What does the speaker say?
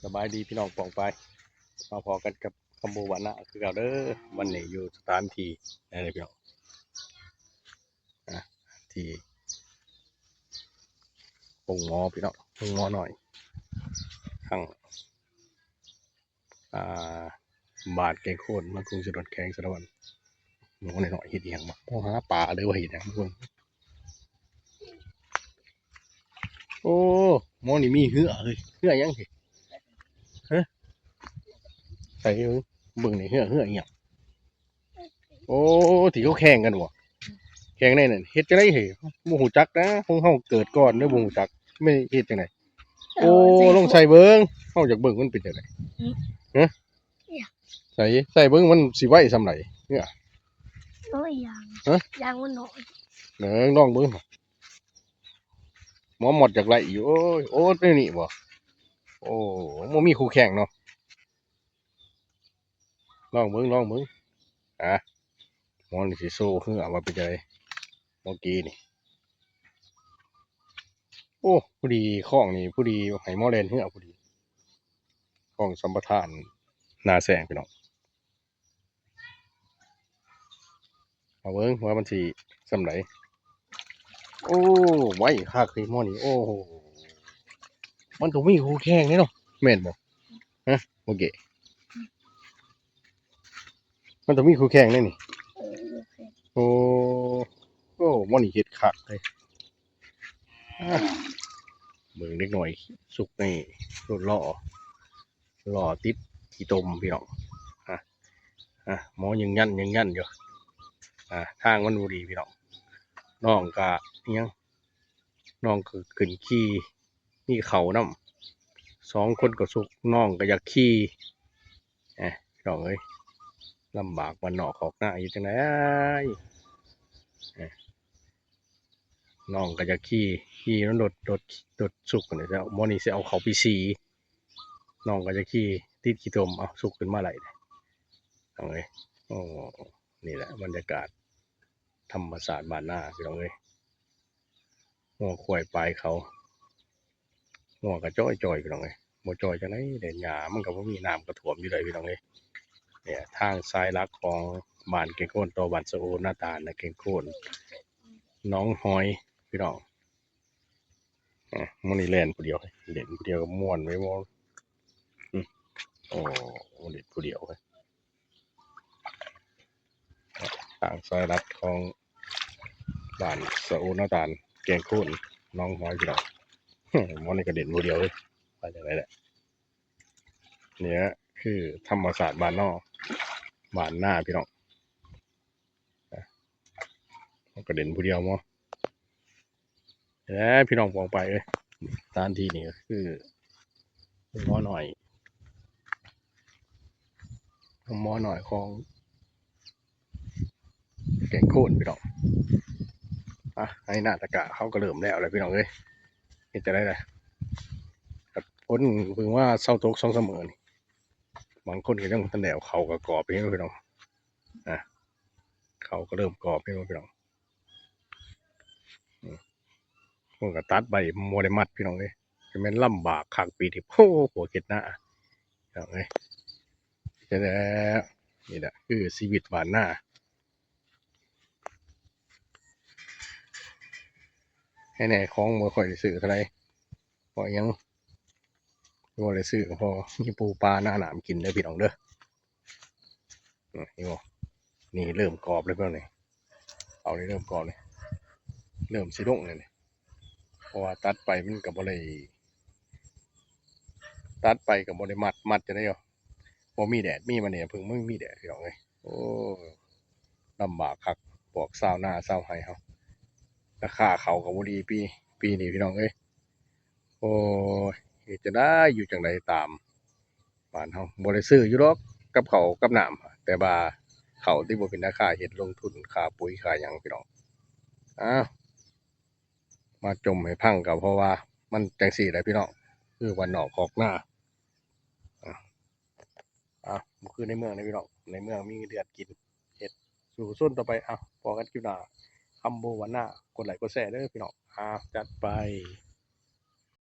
ສະບາຍດີພີ່ນ້ອງປ້ອງປາຍ ມາພໍ້ກັນກັບຄຳບູວານາຄືເກົ່າເດີ. ວັນນີ້ຢູ່ສະຖານທີ່ ນີ້ພີ່ນ້ອງ ອ່າ ທີ່ໂຮງໝໍພີ່ນ້ອງ ໂຮງໝໍນ້ອຍ ທາງ ອ່າ ບ້ານແກ້ງໂຄນ ເມືອງກຸງສະຫວັນ ແຂວງສະຫວັນ. ໝໍນ້ອຍໆ ເຮັດອີ່ຫຍັງວະ? ໝໍຫາປາ ຫຼືວ່າເຮັດຫຍັງ? ເບິ່ງ ໂອ້ ໝໍນີ້ມີເຮືອເຮີ້ຍ ເຮືອຫຍັງນີ້? ຮະ ໃສ່ເບິ່ງ ເບິ່ງນີ້ ເຮືອ ເຮືອອີ່ຫຍັງ? ໂອ້ ທີ່ເຂົາແຂ່ງກັນບໍ່? ແຂ່ງໃນນັ້ນ ເຮັດຈັ່ງໃດເຮີ້ຍ? ບໍ່ຮູ້ຈັກນະ ຂອງເຮົາເກີດກ່ອນເດີ ບໍ່ຮູ້ຈັກ ແມ່ນເຮັດຈັ່ງໃດ? ໂອ້ ເອົາໃສ່ ລອງໃສ່ເບິ່ງ ເຮົາຢາກເບິ່ງມັນເປັນຈັ່ງໃດ. ຫຶ? ຫືອ? ໃສ່ ໃສ່ເບິ່ງມັນຊິໄວສ່ຳໃດ? ເຮືອ ໂອ້ຍ ຢາງ ຮະ? ຢາງມັນໜ້ອຍ ເບິ່ງ ລອງເບິ່ງ ໝໍໝົດຢາກໄລ່ຢູ່. ໂອ້ຍ ໂອ້ ແນວນີ້ບໍ່? ໂອ້ ບໍ່ມີຄູ່ແຂ່ງເນາະ. ລອງເບິ່ງ ລອງເບິ່ງ ອ່າ ໝໍນີ້ຊິໂຊເຮືອວ່າເປັນຈັ່ງໃດ ເມື່ອກີ້ນີ້. ໂອ້ ພໍດີ ຄອງນີ້ພໍດີ ໃຫ້ໝໍແລ່ນເຮືອພໍດີ ຄອງສຳປະທານນາແຊງ ພີ່ນ້ອງ. ເອົາເບິ່ງວ່າມັນຊິສ່ຳໃດ. ໂອ້ ໄວຄັກເຮີ້ຍໝໍນີ້. ໂອ້ໂຫ ມັນຕ້ອງມີຄູ່ແຂ່ງເດ້ເນາະ ແມ່ນບໍ່? ຮະ ໂອເຄ ມັນຕ້ອງມີຄູ່ແຂ່ງເດ້ນີ້. ເອີ ໂອເຄ ໂອ້ ໂອ້ ໝໍນີ້ເຮັດຄັກເລີຍ. ອ່າ ເບິ່ງເດັກນ້ອຍສຸກໃນລົດລໍ້ ລໍ້ຕິດຂີ້ຕົມ ພີ່ນ້ອງ. ອ່າ ອ່າ ໝໍຍັງຢັນ ຍັງຢັນຢູ່. ອ່າ ທາງມັນບໍ່ດີ ພີ່ນ້ອງ. ນ້ອງກະອີ່ຫຍັງ ນ້ອງກໍຂຶ້ນຂີ່ ມີເຂົ້ານຳ ສອງຄົນກໍສຸກ ນ້ອງກໍຢາກຂີ່. ເອີ ພີ່ນ້ອງເອີຍ ລຳບາກບ້ານນອກຄອກນາ ເຮັດຈັ່ງໃດ? ເອີ ນ້ອງກໍຢາກຂີ່ ຂີ່ນຳລົດ ລົດ ລົດສຸກນີ້ແຫຼະ. ໝໍນີ້ຊິເອົາເຂົ້າໄປສີ ນ້ອງກໍຢາກຂີ່ ຕິດຂີ້ຕົມ ເອົາ ສຸກຂຶ້ນມາໄລ່ເດ້ ພີ່ນ້ອງເອີຍ. ໂອ້ ນີ້ແຫຼະບັນຍາກາດທຳມະຊາດບ້ານນາ ພີ່ນ້ອງເອີຍ. ງົວຄວາຍປາຍເຂົາ ງົວກໍຈ່ອຍໆ ພີ່ນ້ອງເອີຍ ບໍ່ຈ່ອຍຈັ່ງໃດເດ ຫຍ້າມັນກໍບໍ່ມີ ນ້ຳກໍຖ້ວມຢູ່ໃດ໋ ພີ່ນ້ອງເອີຍ. ນີ້ທາງສາຍຫຼັກຂອງບ້ານແກ້ງໂຄນ ຕໍ່ບ້ານສະໂອນາຕານນະ ແກ້ງໂຄນ ໜອງຫອຍ ພີ່ນ້ອງ. ອ່າ ມື້ນີ້ແລ່ນຜູ້ດຽວ ເຫຼັ້ນຜູ້ດຽວກໍມ່ວນໄວ້ບໍ່? ອື ໂອ້ ເຫຼັ້ນຜູ້ດຽວ. ທາງສາຍລັດຂອງບ້ານສະໂອນາຕານ ແກ້ງໂຄນ ໜອງຫອຍ ພີ່ນ້ອງ. ໝໍນີ້ກໍເຫຼັ້ນຜູ້ດຽວເລີຍ ວ່າຈັ່ງໃດແຫຼະ. ນີ້ຄືທຳມະຊາດບ້ານນອກ ບ້ານນາ ພີ່ນ້ອງ. ມັນກໍເຫຼັ້ນຜູ້ດຽວໝໍ. ແຫຼະ ພີ່ນ້ອງປ້ອງປາຍເອີຍ ສະຖານທີ່ນີ້ກໍຄືໂຮງໝໍນ້ອຍ ໂຮງໝໍນ້ອຍຂອງແກ້ງໂຄນ ພີ່ນ້ອງ. ອ່ະ ໄຮ່ນາຕະກະເຮົາກໍເລີ່ມແລ້ວແຫຼະ ພີ່ນ້ອງເອີຍ. ເຮັດຈັ່ງໃດລະ ກໍຝົນເພິ່ງວ່າເຊົາຕົກສອງສາມມື້ນີ້ ບາງຄົນກໍຍັງບໍ່ທັນແລ້ວ ເຂົ້າກໍກອບຢູ່ ພີ່ນ້ອງ. ອ່ະ ເຂົ້າກໍເລີ່ມກອບຢູ່ ພີ່ນ້ອງ. ອືມ ເພິ່ນກໍຕັດໃບບໍ່ໄດ້ມັດ ພີ່ນ້ອງເອີຍ. ຈະແມ່ນລຳບາກຄັກປີນີ້ ໂອ້ ພວກເຮັດນາ ພີ່ນ້ອງເອີຍ. ແຕ່ ນີ້ແຫຼະຄືຊີວິດບ້ານນາ. ໃຫ້ແນ່ ຂອງບໍ່ຄ່ອຍໄດ້ຊື້ເທົ່າໃດ ເພາະຫຍັງ ບໍ່ໄດ້ຊື້ກໍເພາະມີປູປາໜານ້ຳກິນເດີ ພີ່ນ້ອງເດີ. ເຫັນບໍ່ ນີ້ເລີ່ມກອບແລ້ວພີ່ນ້ອງນີ້ ເອົານີ້ເລີ່ມກອບນີ້ ເລີ່ມຊິລົງແລ້ວນີ້ ເພາະວ່າຕັດໄປມັນກໍບໍ່ໄດ້ ຕັດໄປກໍບໍ່ໄດ້ມັດ ມັດຈັ່ງໃດ ບໍ່ມີແດດ ມີມານີ້ເພິ່ງ ບໍ່ມີແດດ ພີ່ນ້ອງເອີຍ. ໂອ້ ລຳບາກຄັກ ພວກຊາວນາຊາວໄຮ່ເຮົາ ລາຄາເຂົ້າກໍບໍ່ດີປີ ປີນີ້ ພີ່ນ້ອງເອີຍ. ໂອ້ຍ ເຮັດຈັ່ງໃດ ຢູ່ຈັ່ງໃດ ຕາມບ້ານເຮົາ ບໍ່ໄດ້ຊື້ຢູ່ດອກກັບເຂົ້າກັບນ້ຳ ແຕ່ວ່າເຂົ້າທີ່ບໍ່ເປັນຕາຄ້າ ເຮັດລົງທຶນຄ່າປຸ໋ຍຄ່າຫຍັງ ພີ່ນ້ອງ. ອ້າວ ມາຈົ່ມໃຫ້ຟັງກໍເພາະວ່າມັນຈັ່ງຊີ້ແຫຼະ ພີ່ນ້ອງ ຄືບ້ານນອກຄອກນາ. ອ່າ ບໍ່ຄືໃນເມືອງເດ້ ພີ່ນ້ອງ ໃນເມືອງມີເງິນເດືອນກິນ ເຮັດສູ້ຊົນຕໍ່ໄປ. ອ້າວ ພໍ້ກັນຄລິບໜ້າ ຄຳໂບວານາ ກົດໄລກົດແຊເດີ ພີ່ນ້ອງ. ອ້າວ ຈັດໄປ.